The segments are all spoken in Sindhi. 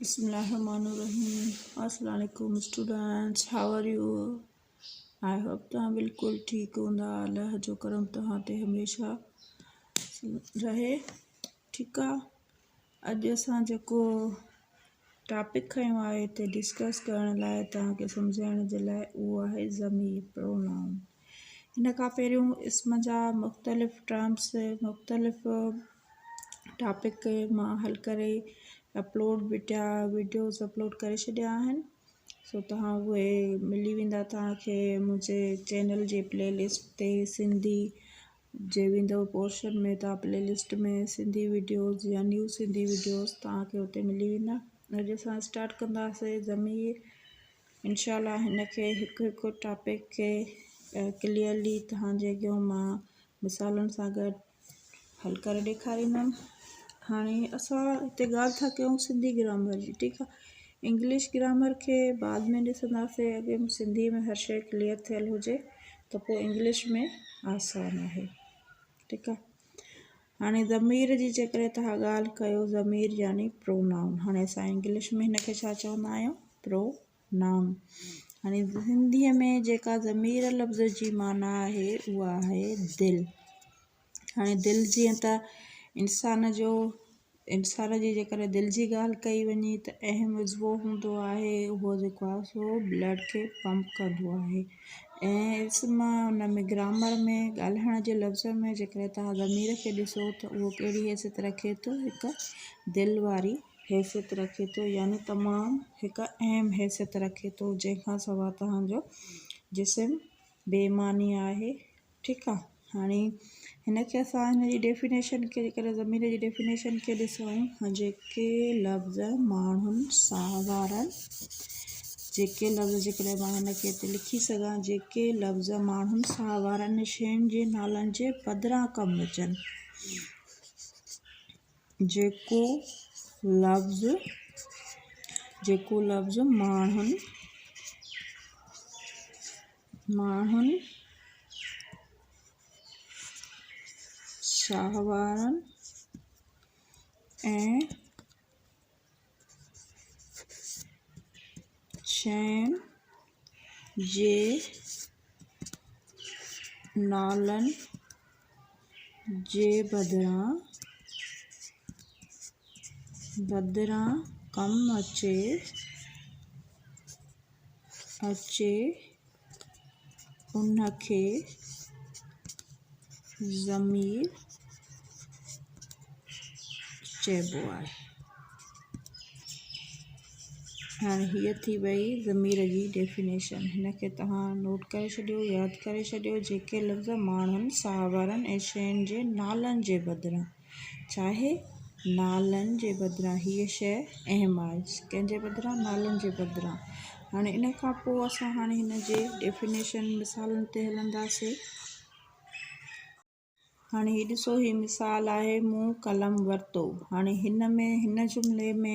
بسم الله الرحمن الرحيم السلام عليڪم students how are you I hope توهان بلڪل ٺيڪ هوندا الله جو ڪرم توهان تي هميشه رهي ٺيڪ آ اڄ اسان جيڪو ٽاپڪ کنيو آهي هتي ڊسڪس ڪرڻ لاء توهان کي سمجهائڻ جي لاء اهو آهي ضمير پرونائون هن کان پهريون اسم جا مختلف ٽرمس مختلف ٽاپڪ مان حل ڪري اپلوڊ وڊيا وڊيوز اپلوڊ ڪري ڇڏيا آهن سو توهان اهي ملي ويندا توهان کي منهنجي چينل جي پلي لسٽ تي سنڌي جي ويندو پورشن ۾ توهان پلي لسٽ ۾ سنڌي وڊيوز يا نيو سنڌي وڊيوز توهان کي اتي ملي ويندا اڄ اسان اسٽارٽ ڪنداسين ضمير انشاء الله هن کي هڪ هڪ ٽاپڪ کي ڪليئرلي توهان جي اڳيان مان مثالن سان گڏ حل ڪري ڏيکاريندم. هاڻي اسان هتي ڳالهه ٿا ڪيون سنڌي گرامر جي ٺيڪ آهي انگلش گرامر کي بعد ۾ ڏسنداسين اڳي سنڌي ۾ هر شيء ڪليئر ٿيل هجي ته پوء انگلش ۾ آسان آهي ٺيڪ آهي هاڻي ضمير جي جيڪڏهن توهان ڳالهه ڪيو ضمير يعني پرونائون هاڻي اسان انگلش ۾ هن کي ڇا چوندا آهيون پرو نام. هاڻي سنڌيء ۾ جيڪا ضمير لفظ جي معنيٰ آهي اها آهي دل. هاڻي دل جيئن ته انسان جو انسان جي جيڪڏهن دل جي ڳالهه ڪئي وڃي ته اهم عضوو هوندو آهي اهو جيڪو آهي سو بلڊ کي پمپ ڪندو آهي ۽ اسم ان ۾ گرامر ۾ ڳالهائڻ جي لفظ ۾ جيڪڏهن توهان ضمير کي ڏسو ته اهو ڪهڙي حيثيت رکي ٿو هڪ دل واري حيثيت رکي ٿو يعني تمام هڪ اهم حيثيت رکي ٿو جنهن کان سواء توهان جو جسم بي معني آهي ٺيڪ آ هاڻي هن کي اسان هن جي ڊيفينيشن کي جيڪڏهن ضمير جي ڊيفينيشن کي ڏسون جيڪي لفظ ماڻهن ساهوارن جيڪي لفظ جيڪڏهن مان هن کي هتي لکي سگهان جيڪي لفظ ماڻهن ساهوارن شين جي نالن جي بدران ڪم اچن جيڪو لفظ جيڪو لفظ ماڻهن ماڻهن ساهوارن ۽ شين جي نالن جي بدران بدران ڪم اچي اچي ان کي ضمير چئبو آهي. هاڻي هيء ٿي وئي ضمير جي ڊيفينيشن. هن کي توهان نوٽ ڪري ڇڏيو، ياد ڪري ڇڏيو، جيڪي لفظ ماڻهن، ساهوارن ۽ شين جي نالن جي بدران، ڇاهي؟ نالن جي بدران، هيء شيء اهم آهي، ڪنهن جي بدران؟ نالن جي بدران. هاڻي ان کان پوء اسان هاڻي هن جي ڊيفينيشن مثالن تي هلنداسين. هاڻي هي ڏسو هي مثال آهي مون قلم ورتو. هاڻي هن ۾ هن جملي ۾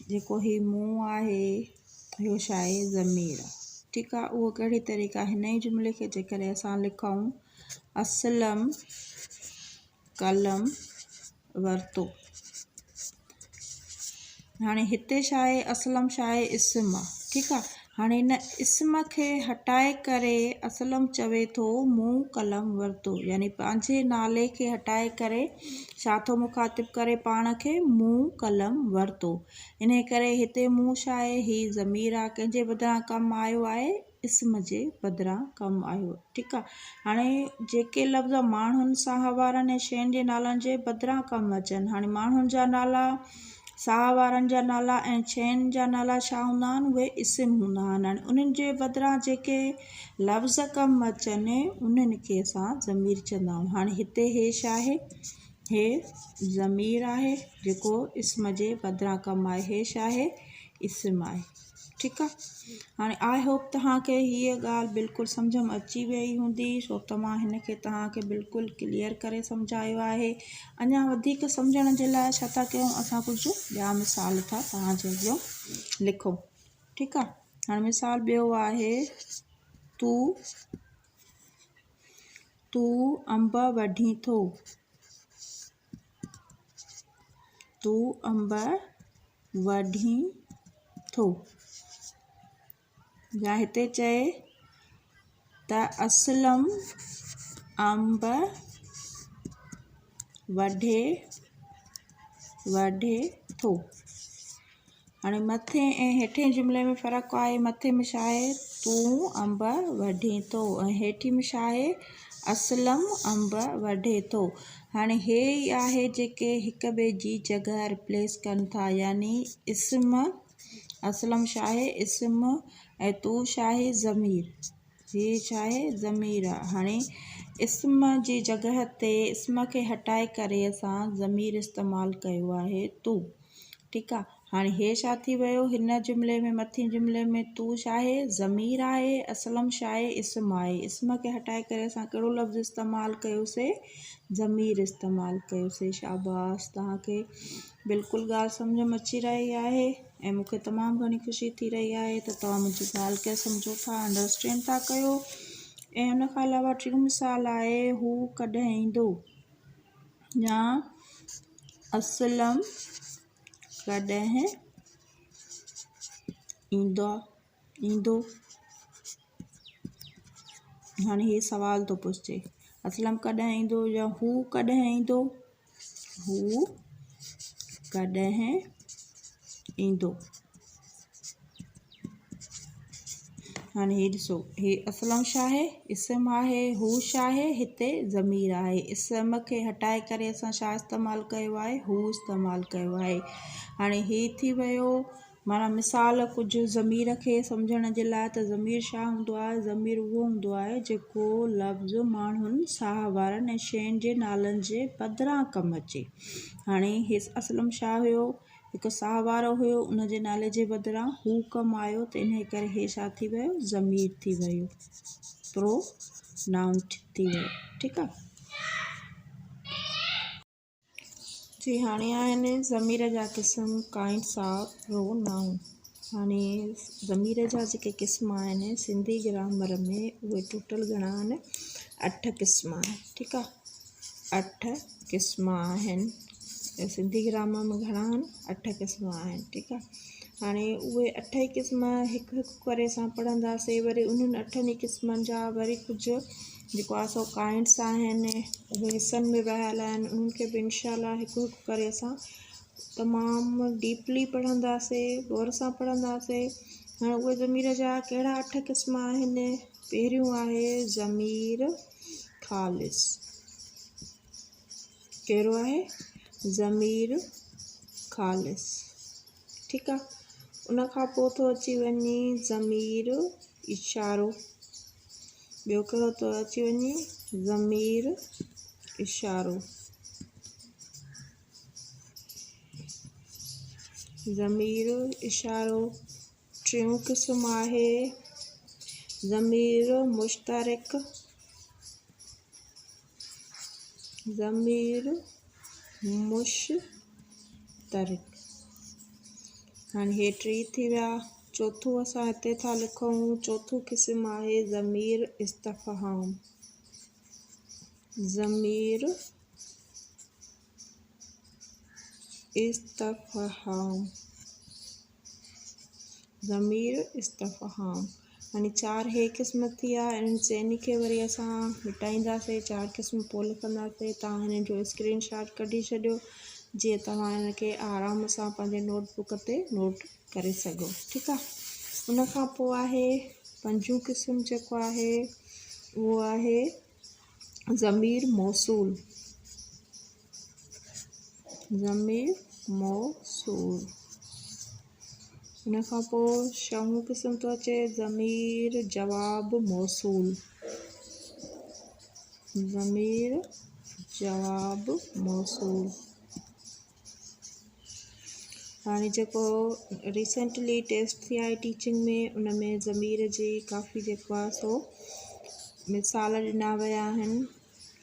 جيڪو هي مون آهي اهو ڇا آهي ضمير آهي ٺيڪ آهي اهو ڪهڙي طريقي هن ئي جملي کي جيڪڏهن اسان لکون اسلم قلم ورتو. هاڻي هتي ڇا آهي اسلم ڇا آهي اسم آ ٺيڪ آ هاڻي هن اسم کي هٽائي ڪري اسلم چوي ٿو مون قلم ورتو يعني پنهنجي نالي کي هٽائي ڪري ڇا ٿو مخاطب ڪري پاڻ کي مون قلم ورتو انهي ڪري هتي مون ڇا آهي هي ضمير آ ڪنهن جي بدران ڪم آيو آهي اسم جي بدران ڪم آيو. ٺيڪ آ. هاڻي جيڪي لفظ ماڻهن، ساهوارن ۽ شين جي نالن جي بدران ڪم اچن. هاڻي ماڻهن جا نالا، ساهوارن جا نالا ۽ شين جا نالا ڇا هوندا آهن؟ اهي اسم هوندا آهن. هاڻي انهن جي بدران جيڪي لفظ ڪم اچن انهن کي اسان ضمير چوندا آهيون. هاڻي هتي هي ڇا آهي؟ هي ضمير آهي جيڪو اسم جي بدران ڪم آيو. هي ڇا آهي؟ اسم آهي. ٺيڪ آ هاڻي I hope توهان کي هيء ڳالهه بلڪل سمجهه م اچي ويئي هوندي ڇو ته مان هن کي توهان کي بلڪل ڪليئر ڪري سمجهايو آهي اڃا وڌيڪ سمجهڻ جي لاء ڇا ٿا ڪيون اسان ڪجهه ٻيا مثال ٿا توهان جي اڳيان لکون ٺيڪ آ هاڻي مثال ٻيو آهي تو تو انب وڍين ٿو تو انب وڍين ٿو. يا هتي چئي ته اسلم انب وڍي وڍي ٿو. هاڻي مٿين ۽ هيٺين جملي ۾ فرق آهي مٿي ۾ ڇا آهي تون انب وڍين ٿو ۽ هيٺين ۾ ڇا آهي اسلم انب وڍي ٿو. هاڻي هي ئي آهي جيڪي هڪ ٻئي جي جڳهه ريپليس ڪن ٿا يعني اسم اسلم ڇا آهي اسم ۽ تون ڇا آهي ضمير. هي ڇا آهي ضمير آهي. هاڻي اسم جي جڳهه تي اسم کي هٽائي ڪري اسان ضمير استعمال ڪيو آهي تون. ٺيڪ آ هاڻي هي ڇا ٿي ويو هن جملي ۾ مٿين جملي ۾ تون ڇا آهي ضمير آهي اسلم ڇا آهي اسم آهي اسم کي هٽائي ڪري اسان ڪهڙو لفظ استعمال ڪيوسي ضمير استعمال ڪيوسي شاباس توهان کي بلڪل ڳالهه سمجهه ۾ اچي رهي آهي ۽ مون کي تمام گهڻي خوشي ٿي رهي آهي ته توهان منهنجي ڳالهه کي سمجهو ٿا انڊرسٽينڊ ٿا ڪيو ۽ ان کان علاوه ٽيون مثال آهي هو ڪڏهن ايندو يا اسلم ڪڏهن ايندو ايندو هاڻي هي سوال ٿو پڇجي اسلم ڪڏهن ايندو يا هو ڪڏهن ايندو هو ڪڏهن ايندو هاڻي هي ڏسو هي اسلم ڇا آهي اسم آهي هو ڇا آهي هتي ضمير آهي اسم کي هٽائي ڪري اسان ڇا استعمال ڪيو آهي هو استعمال ڪيو آهي هاڻي هي ٿي ويو معنيٰ مثال ڪجهه ضمير کي سمجهڻ جي لاء ته ضمير ڇا هوندو آهي ضمير اهو هوندو آهي جيڪو لفظ ماڻهن ساهه وارن ۽ شين جي نالن جي بدران ڪم اچي هاڻي هي اسلم ڇا هيو هڪ ساهه وارو هيو ان جي نالي جي بدران هو ڪم آيو ته انهيء ڪري هي ڇا ٿي ويو ضمير ٿي ويو پرو نائون ٿي ويو ٺيڪ آ. جي هاڻي آهن ضمير جا قسم ڪائنڊس آف پرو نائون هاڻي ضمير جا جيڪي قسم آهن سنڌي گرامر ۾ اهي ٽوٽل گهڻا آهن اٺ قسم آهن ٺيڪ آ. اٺ قسم آهن سنڌي گرامر ۾ گهڻا آهن اٺ قسم آهن ٺيڪ آهي هاڻي اهي اٺ ئي قسم هڪ هڪ ڪري اسان پڙهنداسين وري انهن اٺن ئي قسمن جا وري ڪجهه جيڪو آهي سو ڪائنڊس آهن اهي حصن ۾ ورهايل آهن انهن کي به انشاء الله هڪ هڪ ڪري اسان تمام ڊيپلي پڙهنداسين غور سان پڙهنداسين هاڻي اهي ضمير جا ڪهڙا اٺ قسم آهن پهريون آهي ضمير خالص ڪهڙو آهي ضمير خالص ٺيڪ آ ان کان پوء ٿو اچي وڃي ضمير اشارو ٻيو ڪهڙو ٿو اچي وڃي ضمير اشارو ضمير اشارو ٽيون قسم آهي ضمير مشترڪ، ضمير مشترڪ. هاڻي هي ٽي ٿي ويا. چوٿون اسان هتي ٿا لکون، چوٿون قسم آهي ضمير استفهام، ضمير استفهام. ضمير استفهام يعني چار هي قسم ٿي ويا انهن چئني کي وري اسان مٽائينداسين چار قسم پوء لکنداسين توهان هنن جو اسڪرين شاٽ ڪڍي ڇڏيو جيئن توهان هن کي آرام سان پنهنجي نوٽ بڪ تي نوٽ ڪري سگهو ٺيڪ آهي ان کان پوء آهي پنجون قسم جيڪو آهي اهو آهي ضمير موصول ضمير موصول ان کان پوء ڇهون قسم ٿو اچي ضمير جواب موصول ضمير جواب موصول هاڻي جيڪو ريسينٽلي ٽيسٽ ٿي آهي ٽيچنگ ۾ ان ۾ ضمير جي ڪافي جيڪو آهي سو مثال ڏنا ويا آهن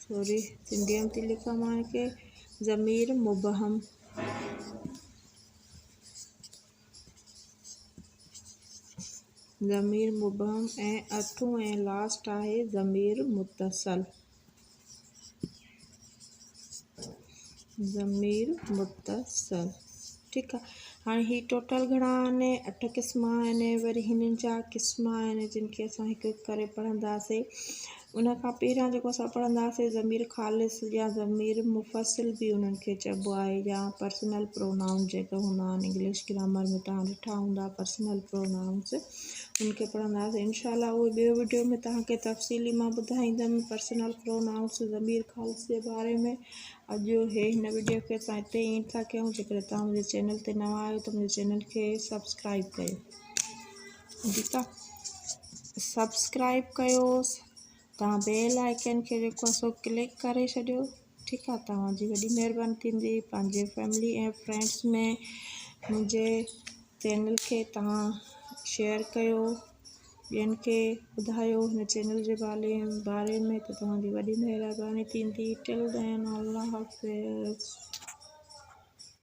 سوري سنڌيء ۾ ٿي لکان مان هن کي ضمير مبهم ضمير مبهم ۽ اٺون ۽ لاسٽ آهي ضمير متصل ضمير متصل ٺيڪ آ. هاڻي هي ٽوٽل گهڻا آهن؟ اٺ قسم آهن. وري هنن جا قسم آهن جن کي اسان هڪ هڪ ڪري پڙهنداسين. ان کان پهريان جيڪو اسان پڙهنداسين ضمير خالص يا ضمير مفصل به انهن کي چئبو آهي يا پرسنل پرونائون جيڪي هوندا آهن انگلش گرامر ۾ توهان ڏٺا هوندا پرسنل پرونائونس ان کي پڙهنداسين انشاء الله اهو ٻيو وڊيو ۾ توهان کي تفصيلي مان ٻڌائيندم پرسنل پرونائونس ضمير خالص جي باري ۾. اڄ هي هن وڊيو کي اسان هتي ئي اينڊ ٿا ڪيون جيڪڏهن توهان منهنجي چينل تي نوان آهيو ته منهنجي چينل کي سبسڪرائب ڪيو ٺيڪ آ سبسڪرائب ڪيو توهان بيل آئيڪن کي جيڪو آ سو ڪلڪ ڪري ڇڏيو ٺيڪ آ توهان جي وڏي مهرباني ٿيندي پنهنجي فيملي ۽ فرينڊس ۾ منهنجي چينل کي توهان شيئر ڪيو ٻين کي ٻڌايو هن چينل جي باري ۾ ته توهان جي وڏي مهرباني ٿيندي ٽل دين الله حافظ.